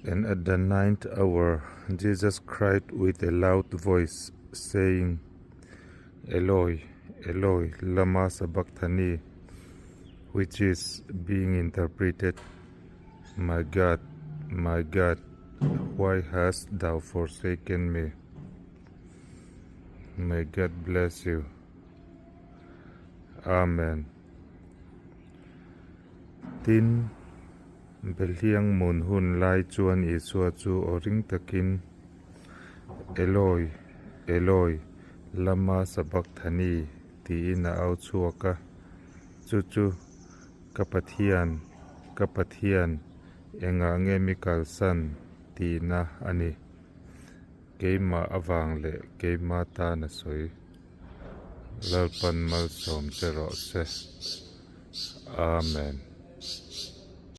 And at the ninth hour Jesus cried with a loud voice, saying, Eloi, Eloi, lama sabachthani, which is being interpreted, My God, my God, why hast thou forsaken me? May God bless you. Amen. Tin, Behliang mun hun lai chuan Isua chu aw ring takin, Eloi, Eloi, lama sabachthani? tiin a au chhuak a. Chu chu Ka Pathian, ka Pathian, engah nge mi kalsan? tihna a ni. Keimah avang leh keima tan a sawi. Lalpan malsawm che rawh se. Amen.